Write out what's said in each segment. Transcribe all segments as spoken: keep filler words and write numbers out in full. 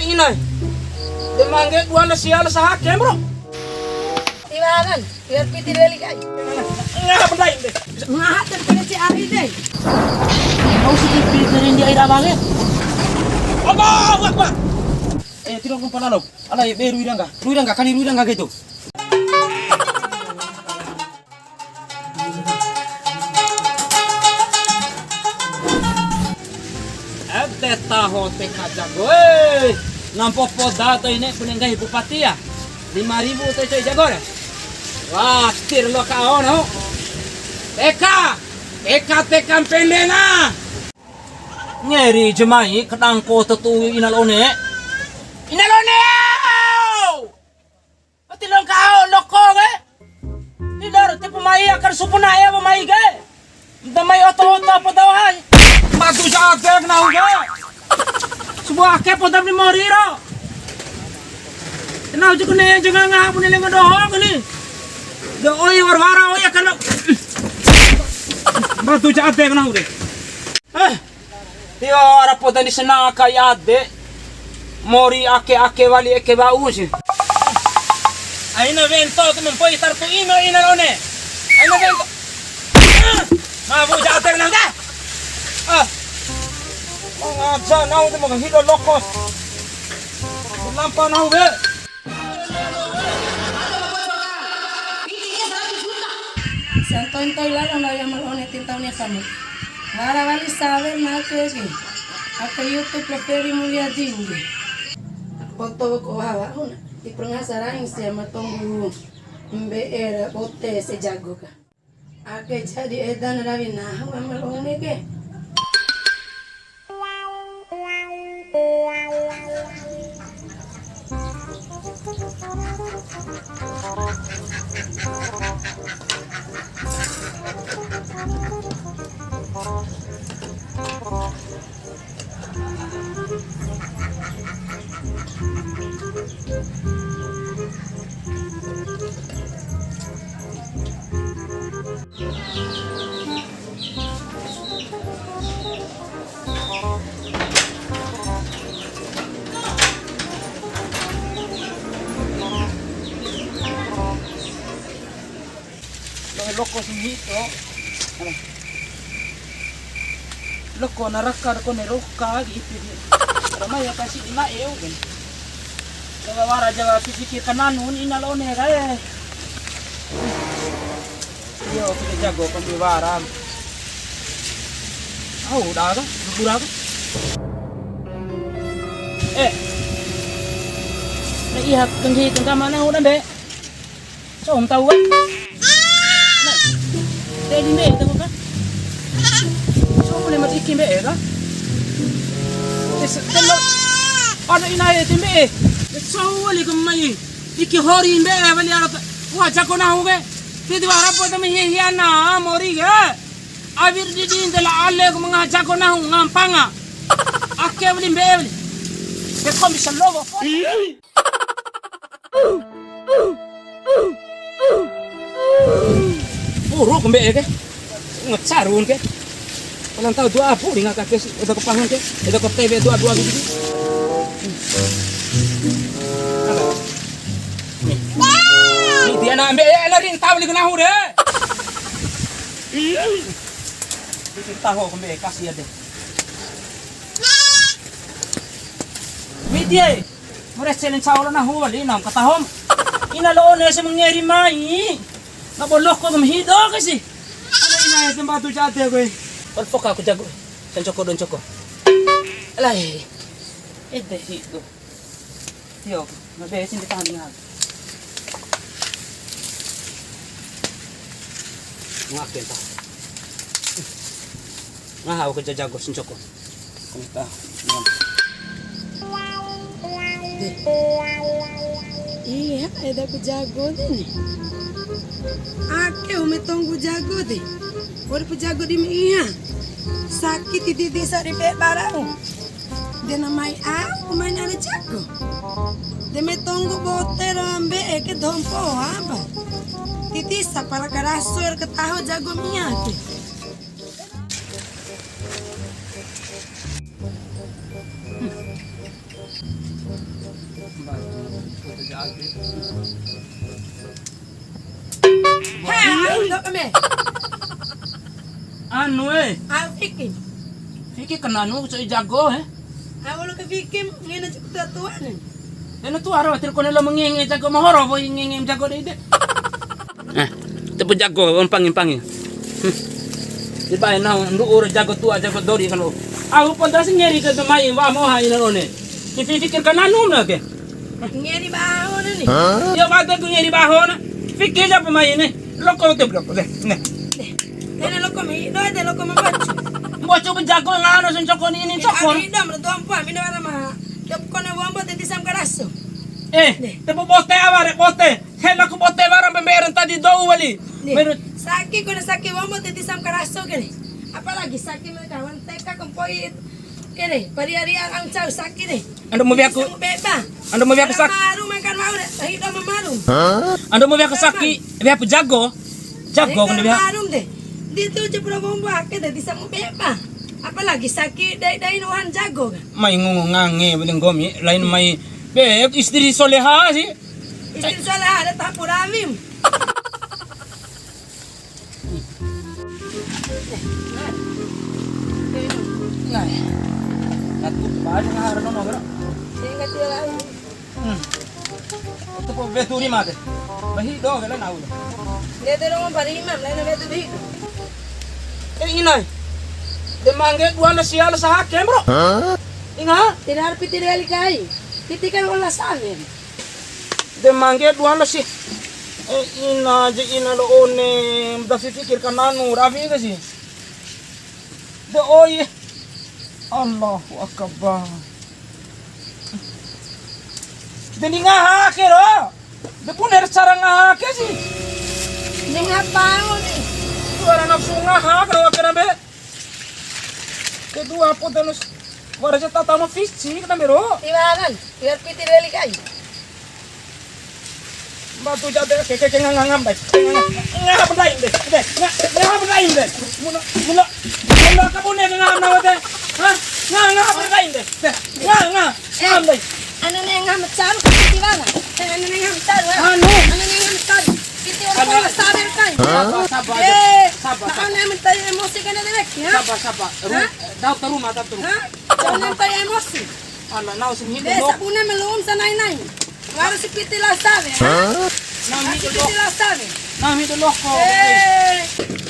Ina. De mangge dua na sia la saha ke, bro. Tiwaran, biar piti weli kai. Ngaha bendai de. Ngaha dan kena si ari de. Mau si piti dari dia ira banget. Allahu Akbar. Eh, tidak lupa lalu. Ala, be rui rangga. Rui rangga, kani rui rangga gitu. Ede taho teka jago, eh. Nampo poda to ine bune nggahi bupati ya. Lima ribu to coy jago re. Wah, tir lo ka ono. Teka, teka, teka mpendena. Ngeri jemai kadangko tetu ina la One. Ina la One. Wati longkao loko ke. Di daro tipu mai akar supuna e mai ke. Nta mai oto-oto apa tau hai. Matu ja ade nahu ke. Subuh ake poda ni mori ro. Kenal juku ne jangan ngah punya lengan doho ke ni. Do oi war-wara oi akar lo. Matu ja ade nahu de. Eh, tio ara poda ni sena kai ade. Mori ake-ake wali eke bau si. Aina wento tu mempoi tartu ino ina la One. Aina wento. Ma bu ja ade nang ka. Ah. Mangaja nahu tu maka hilo lokos. Lampa nahu be. Santoin toi lalo na ya mal One tintau ni kamu. Wara wali sawer na ake ke. Ake YouTube la Ferry Mulyadi. Boto ko wawa una. Di perngasarain sia ma tonggu mbe'e ra bote se jago ka. Ake jadi edan rawi nahu ama la One ke. Lohe loko si hito. Loko naraka kone roka gitu dia. Ramai apa sih di mae, kan. Coba wara jaga fizikir kananu ni ina la One kae. Iyo, kita jago pembiwaran. Au, udah kan? Udah kan? Eh. Nah, iya, kenghi kengkamana udah, Mbak? Cou tau kan? Nah, tadi mbe'e tau kan? Cou le mati iki mbe'e kan? Tes telo. Ada ina e mbe'e. Cou wali ke mai. Iki hori mbe'e wali ara. Wah, jago nahu ke. Titi wara po tami hihiana mori ke. Awir di di ndela ale ku mengaha jago nahu ngampanga. Ake wali mbe'e wali. Ke kom bisa lobo. Buruk mbe'e ke. Ngecarun ke. Paling tahu dua abu ringa kake si. Eda kepangun ke. Eda ke T V dua dua gitu. Nih. Nih dia nak ambil ya, enak rinta beli kena hure. Tahu mbe'e kasih ya deh. Midi e, more selen caolo nahu wali nam katahom. Ina la One se mangeri mai. Ngabo loko gam hido ke si. Ada ina e tempat tu jate koe. Kol foka aku jago. Sancoko don coko. Alai. Ede hido. Tio, ngabe sini tahan dengan. Ngaha ke ta. Ngaha au ke jajago sincoko. Kami ta. Iya, eda ku jago de ni. Ake ume tonggu jago de. Ori pu jago di mi iya. Sakit di desa di pe barang. De na mai au, mai na jago. De mai tonggu bote ro mbe'e ke dompo apa. Titi sapala karaso er ketaho jago mia ke. He, au ndo kame. Anu, e. Au fiki. Fiki kananu, coi jago, e. Au lo ke fiki, ngena cik tua-tua ni. Dena tua ro, tir kone lo mengenge jago mahoro, boy ngenge jago de ide. Eh, tepu jago, mpangi, mpangi. Hmm. Di bae nahu, ndu ura jago tua, jago dori kan lo. Au ponda si ngeri ke mai, wa mo ha ina lo ne. Ki fiki kananu na ke. Ngeri baho na ni. Hah? Yo, bade ku ngeri baho na. Fiki ja pemain ni. Loko te loko de. Ne. De. Dena loko mi, do de loko ma bacu. Mboco be jago ngano sen coko ni, ni coko. Ami dom ro dompo, ami no wara ma. Dep kone wombo te disam karaso. Eh, de. Te bo bote aware bote. Hela ku bote wara pemberen tadi dou wali. De. Menurut saki kone saki wombo te disam karaso kene. Apalagi saki me kawan teka kempoi. Kene, pari ari ang cau saki de. Ando mau biaku. Bisa mu beba. Ando mau biaku saki. Maru makan mau de. Tahi do mamaru. Hah? Ando mau biaku saki, biaku jago. Jago kan dia. Maru de. Di tu je pro bombo ake de bisa mu beba. Apalagi saki dai-dai nuhan jago kan. Mai ngungu ngange beli nggomi, lain mai be istri soleha sih. Istri soleha ada tapur amim. Nah, nah, tuh, baru ngaharan nono, bro. Ingat dia lagi. Hmm. Itu po betu lima deh. Bahi do, kalian tahu deh. Dia tuh rumah Pak Imam, lain betu bahi. Eh, inai. De mangge dua na sia la saha ke, bro. Hah? Inga? Tidak harus piti kali kai. Piti kan olah samen. De mangge dua na si. Eh, ina je ina lo one, da fikir kananu, rabi ke si. De oi. Allahu Akbar. De ni ngaha ke ro. De bune cara ngaha ke si. Ni ngaha pau ni. Suara nafsu ngaha ke ro kena be. Kedua poda nus. Wara ja tata ma fisik kena be ro. Iwaran. Biar piti beli kai. Mbatu ja de ke ke ke ngangam dai. Ngangam dai de. De. Ngangam dai de. Muna muna muna kabune ngangam na de. Ha? Ngangam dai de. De. Ngangam. Ngangam dai. Ana ne ngam caru piti wala. Ana ne ngam caru. Anu. Ana ne ngam caru. Piti wala sabar kai. Sabar, sabar. Eh, sabar, sabar. Ana mentai emosi kena de ya. Sabar, sabar. Ru-, dau taru mata tu. Ha? Jangan mentai emosi. Ala nau sing hidup. Desa puna melum sanai-nai. Baru si piti la save. Hah? Nami dulu. Piti la save. Nami dulu ko. Eh.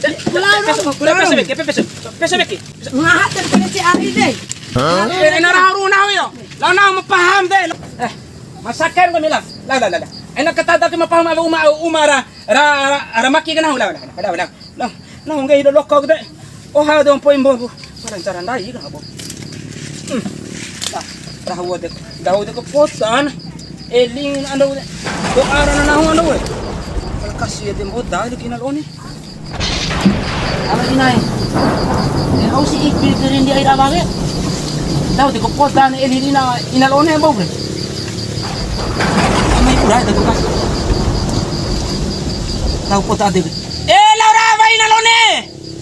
Pese beki, pese beki. Pese beki. Ngaha terkena si Ari deh. Hah? Eh, ena rahu nahu yo. Lao nahu ma paham deh. Eh, masakan ko mila. La la la la. Ena kata tadi ma paham aba uma uma ra ra ra maki kena la la la la. Lao, lao nggahi do loko de. Oha do mpoi mbo. Pala ncara ndai ka bo. Hmm. Nah, rahu de. Dahu de ko potan. Eling ando de. Do arana nahu ando we. Pala kasi de mbo dali kinal oni. Ala inai. E, au si ipi kerin di air abang e. Dahu de ko potan eling ina inal one mbo. Amai urai de ko kas. Dahu potan de. Eh, lao ra wai na lone.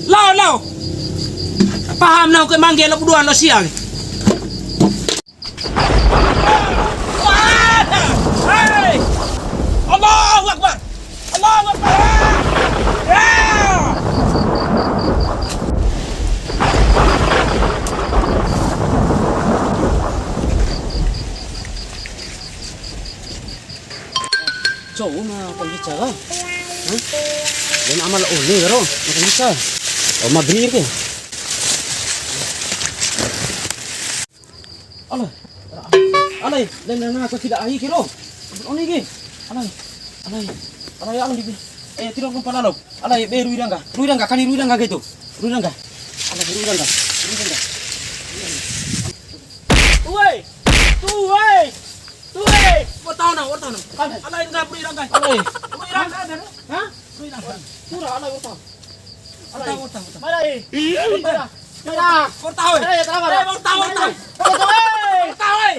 Lao, lao. Paham na ke mangge lo buduan lo sia. Hai. Allahu Akbar. Allahu Akbar. Ya. Cou ma panggica ka? Hah? Dan amal oni karo ma panggica. Oh, maghrib ke? Alai. Alai, dan nana ka kida ai kiro. Oni ke. Alai. Alai. Alai, alai, di. Eh, tiro ko palalo. Alai, be rui rangga. Rui rangga, kani rui rangga gitu. Rui rangga. Alai, rui rangga. Rui rangga. Tuai. Tuai. Tuai. Wataho na, wataho na. Alai. Alai, enggak, beri rangkai. Alai. Beri rangkai, ada, no? Hah? Beri rangkai. Pura, alai, wataho. Wataho, wataho, wataho. Mara, eh. Mara. Mara. Wataho, eh. Mara, ya, mara. Eh, wataho, wataho. Wataho, eh. Wataho, eh.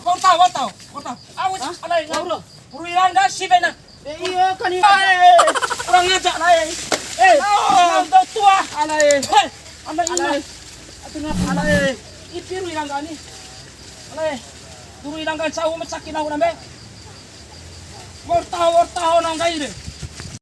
Wataho, wataho, wataho. Awas. Hah? Alai, ngawur. Beri rangkai, si bena. Eh, iya, kan iya. Alai. Kurang ajar, alai. Eh, oh. Nang tua. Alai. Hei, alai, alai. Atu na, alai. Ipi rui rangkai ni. Alai. Rui rangkai sahu macaki nahu nambe. Wa'ur taho, wa'ur taho na nggahi re.